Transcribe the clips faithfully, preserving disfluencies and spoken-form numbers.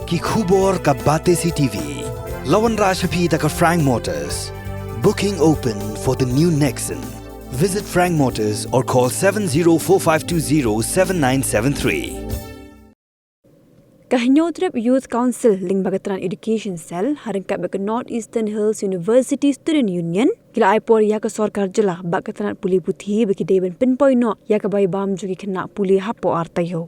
Ki khubor ka Batesi T V. La wanrah sha phi da ka Frank Motors. Booking open for the new Nexon. Visit Frank Motors or call seven zero four five two zero seven nine seven three. Ka Hynñiewtrep Youth Council lyngba ka tnat Education Cell ha ryngkat bad ka North Eastern Hills University Student Union ki la ai por ïa ka sorkar jylla bad ka tnat pule puthi ba ki dei ban pynpoi noh ïa ka bai bam jong ki khynnah pule hapoh ar taïew.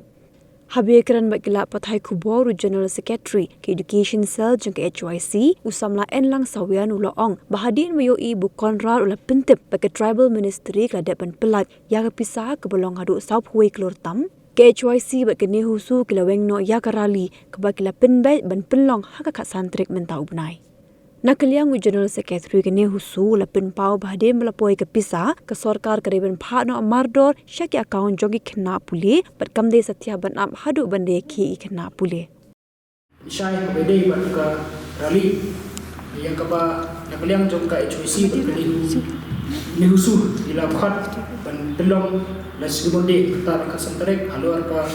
Haba ïakren bad ki lad pathai khubor u General Secretary ka Education Cell jong ka H Y C, u samla Enlang Sawian, u la ong ba hadien ba ïohi ba u Conrad u la pyntip ba ka Tribal Ministry ka la dep ban pyllait ïa ka pisa kaba long haduh sawphew wei klur tam, ka H Y C bad ka NEHUSU ki la weng noh ïa ka rally kaba ki la pynbeit ban pynlong ha ka khatsan tarik mynta u bnai. Na ka liang u General Secretary ka NEHUSU u la pynpaw ba hadien ba la poi ka pisa, ka sorkar ka dei ban phah noh mardor sha ki account jong ki khynnah pule bad kam dei satia ban ap haduh ban da ïakhih ki khynnah pule. Shai kaba dei bad ka rally ïa kaba na ka liang jong ka H Y C bad ka NEHUSU, NEHUSU ki la khot ban pynlong la sdang Monday, kata ka khatsan tarik, halor ka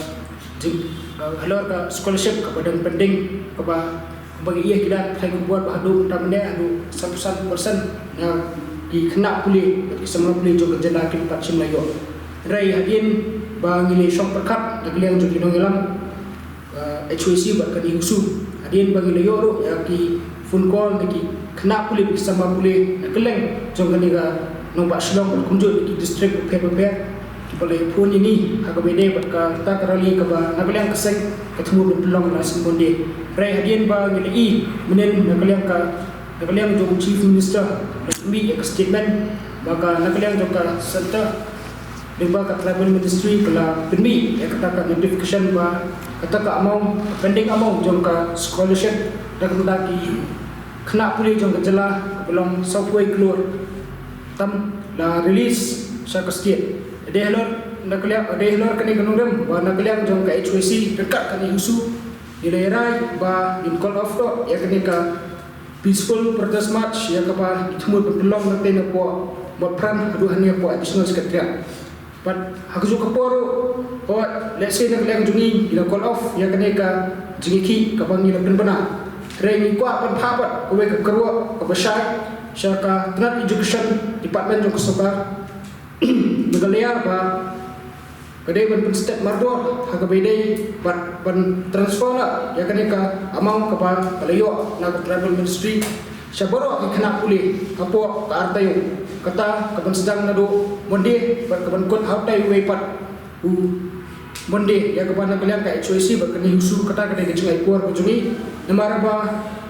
jing, halor ka scholarship kaba dang pending, kaba, kaba ngi ïa ki lad pathai khubor ba haduh mynta mynne haduh sanphew san percent na ki khynnah pule bad ki samla pule jong ka jylla kim pat shym la ïoh. Hynrei hadien ba ngi la shong pyrkhat na ka liang jong ki nongïalam, eh, H Y C bad ka NEHUSU, hadien ba ngi la ïoh ruh ïa ki phone call na ki khynnah pule bad ki samla pule na kylleng jong kane ka nongbah Shillong bad kumjuh na ki district bapher bapher, ba la phone ïa ngi ha kaba dei bad kata ka rally kaba na ka liang ka seng ka thmu ban pynlong la sdang Monday. Hynrei hadien ba ngi la ïohi mynnin na ka liang ka, na ka liang jong u Chief Minister, la pynmih ïa ka statement ba ka na ka liang jong ka centre lyngba ka Tribal Ministry ka la pynmih ïa kata ka notification ba kata ka amount, pending amount jong ka scholarship da ka bynta ki khynnah pule jong ka jylla ba long sawphew wei klur tam la release sha ka state. Dei halor na ka liang, dei halor kane ka nongrim ba na ka liang jong ka H Y C ryngkat ka NEHUSU ngi la ïarai ba ngin call off noh ïa kane ka peaceful protest march ïa kaba ngi thmu ban pynlong na tei na poh Motphran haduh hangne poh Additional Secretariat. Bad ha kajuh ka por ruh, hooid, lehse na ka liang jong ngi ngi la call off ïa kane ka jingïakhih kaba ngi la pynbna. Hynrei ngi kwah ban phah pat kawei ka kyrwoh kaba shai sha ka tnat Education Department jong ka sorkar Meghalaya ba ka dei ban pynsted mardor ha kaba dei bad ban transfer noh ïa kane ka amount kaba ka la ïoh na ka Tribal Ministry sha baroh ki khynnah pule hapoh ka ar taïew. Kata ka ban sdang naduh Monday bad ka ban kut ha utai uwei pat u Monday, ïa kaba na ka liang ka H Y C bad ka NEHUSU, kata ka dei ka jingai por ka jong ngi. Namar ba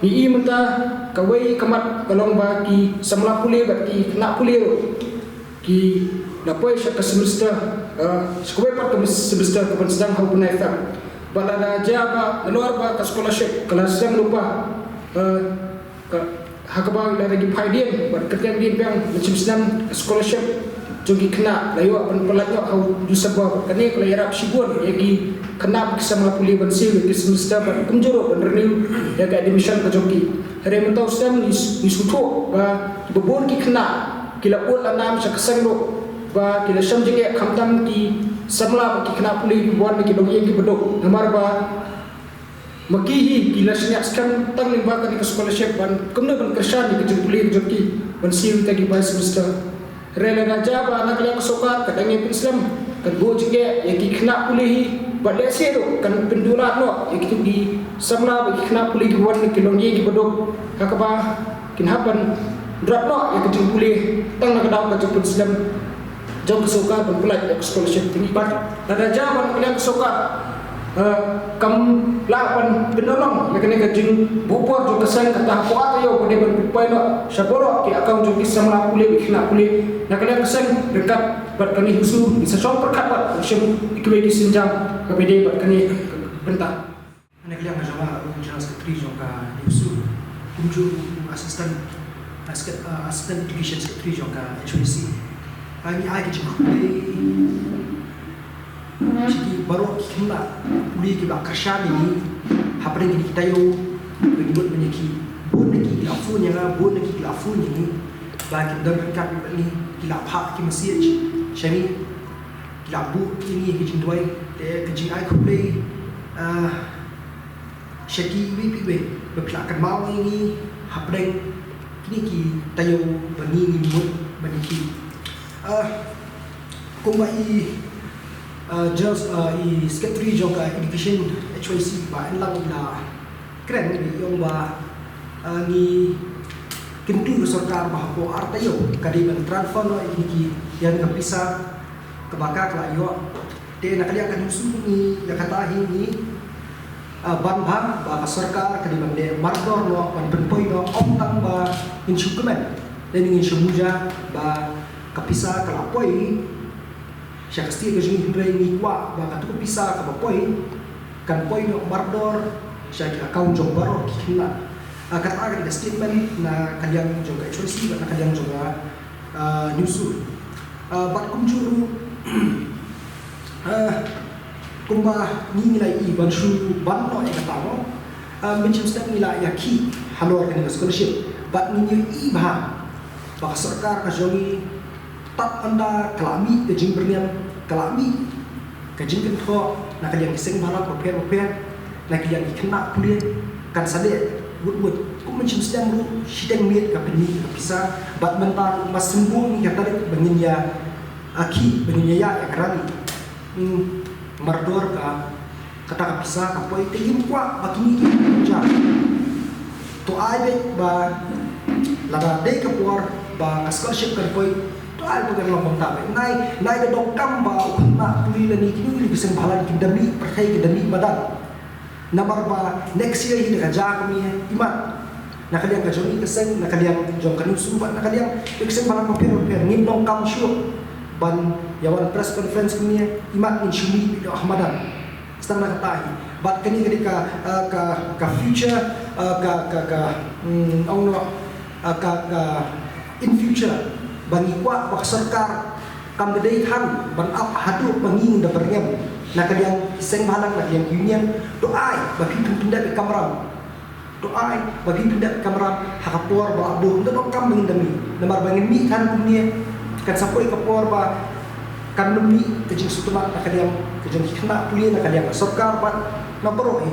ngi i mynta kawei ka mat ka long ba ki samla pule bad ki khynnah pule ruh ki la poi sha ka semester, eh, sha kawei pat ka semester ka ban sdang ha u bnai Feb. Bad lada jia ba nalor ba ka scholarship ka la sdang lypa, eh, ka, ha kaba lada ngi phai dien bad kyrteng dien biang mynshem snem, ka scholarship jong ki khynnah la ïoh ban pyllait noh ha u December. Kane ka la ïarap shibun ïa ki khynnah bad ki samla pule ban siew ïa ki semester bad kumjuh ruh ban renew ïa ka admission ka jong ki. Hynrei mynta u snem ngi, ngi sngewthuh ba kiba bun ki khynnah ki la ud la nam sha ka seng ruh ba ki la shem jingeh, khamtam ki samla bad ki khynnah pule kiba wan na ki longïing kiba duk. Namar ba ma ki hi ki la shaniah skhem tang lyngba kane ka scholarship ban kumno ban kyrshan ïa ka jingpule ka jong ki ban siew ïa kita ki bai semester. Hynrei lada jia ba na ka liang ka sorkar ka dang ïa pynslem, kan buh jingeh ïa ki khynnah pule hi, bad lehse ruh kan pynduna noh ïa kito ki samla bad ki khynnah pule kiba wan na ki longïing kiba duk, ha kaba kin hap ban drop noh ïa ka jingpule tang na ka daw ka jingpynslem jong ka sorkar ban pyllait ïa ka scholarship. Te ngi pat, lada jia ba na ka liang ka sorkar, eh, kam lah ban pynlong ïa kane ka jingbuh por jong ka seng, kata hapoh ar taïew ka dei ban pynpoi noh sha baroh ki account jong ki samla pule bad ki khynnah pule. Na ka liang ka seng ryngkat bad ka NEHUSU ngi sa shong pyrkhat bad shim ïa kiwei ki sienjam kaba dei bad kane ka bynta. Na ka liang ka jong nga, u General Secretary jong ka NEHUSU, kumjuh u Assistant, Assistant, uh, Assistant Education Secretary jong ka H Y C, ngi ai ka jingkhublei sha ki baroh ki khynnah pule kiba kyrshan ïa ngi hapdeng kine ki taïew ba ngi mut ban ïakhih. Bun na ki ki la phone ïa nga, bun na ki ki la phone ïa ngi, ba kim don ryngkat bad ngi, ki la phah ki message sha ngi, ki la buh ïa ngi ki jingduwai. Te ka jingai khublei, ah, sha kiwei kiwei ba phi la kynmaw ïa ngi hapdeng kine ki taïew ba ngi ngi mut ba ngi ki. Ah, kumba i, ah, General, ah, i Secretary jong ka Education H Y C Bah Enlang i la kren, i ong ba, ah, ngi kyntu ka sorkar ba hapoh ar taïew ka dei ban transfer noh ïa kine ki, ïa ka pisa kaba ka la ïoh. Te na ka liang ka Newsoo ngi ïa kata hi ngi, ah, ban bha ba ka sorkar ka dei ban leh mardor noh ban pynpoi noh, ym tang ba ngin shu kmen, lane ngin shu muja ba ka pisa ka la poi sha ka state ka jong ngi, hynrei ngi kwah ba katu ka pisa kaba poi kan poi noh mardor sha ki account jong baroh ki khynnah. Ah, kata ka dei ka statement na ka liang jong ka H Y C bad na ka liang jong ka, ah, Newsoo. Ah, bad kumjuh ruh, ah, kumba ngi ngi la ïohi ban shu ban noh ïa kata mo. Ah, mynshem snem ngi la ïakhih halor kane ka scholarship bad ngi ngi ïohi bha ba ka sorkar ka jong ngi tad ynda ka la mih ka jingbyrngem, ka la mih ka jingkynthoh na ka liang ki seng bhalang bapher bapher, na ka liang ki khynnah pule, kan sa leh wut wut. Kum mynshem snem ruh shiteng miet ka pynmih ka pisa, bad mynta ruh ma sngewbha ngi ka tarik ba ngin ïa, ah, ki ba ngin ïa ïa ka rally. Hmm, mardor ka kata ka pisa ka poi, te ngim kwah ba kine ki ja. To ai beit ba lada dei ka por ba ka scholarship kan poi, to ai ba kan long kumta beit. Nai, nai da donkam ba u khynnah pule lane kine ki seng bhalang kin da mih pyrthei, kin da mih madan. Namar ba next year hi da ka ja kumne, imat na ka liang ka jong ngi ka seng, na ka liang jong ka Newsoo bad na ka liang ka seng bhalang bapher bapher, ngim donkam shuh ban ïa wan press conference kumne, imat ngin shu mih beit ha madan. Sdang na kata hi. Bad kane ka dei ka, ah, ka, ka future, ah, ka, ka, ka, mm, ong noh, ah, ka, ka in future ba ngi kwah ba ka sorkar kam da dei than ban ap haduh ba ngi da byrngem na ka liang ki seng bhalang, na ka liang ki union. To ai ba phi phin pyndep kamram. To ai ba phin pyndep kamram ha ka por ba la buh, ym da donkam ba ngin da mih. Namar ba ngin mih than kumne kan sa poi ka por ba kan ym mih ka jingsngewtynnat na ka liang ka jong ki khynnah pule, na ka liang ka sorkar bad na baroh hi.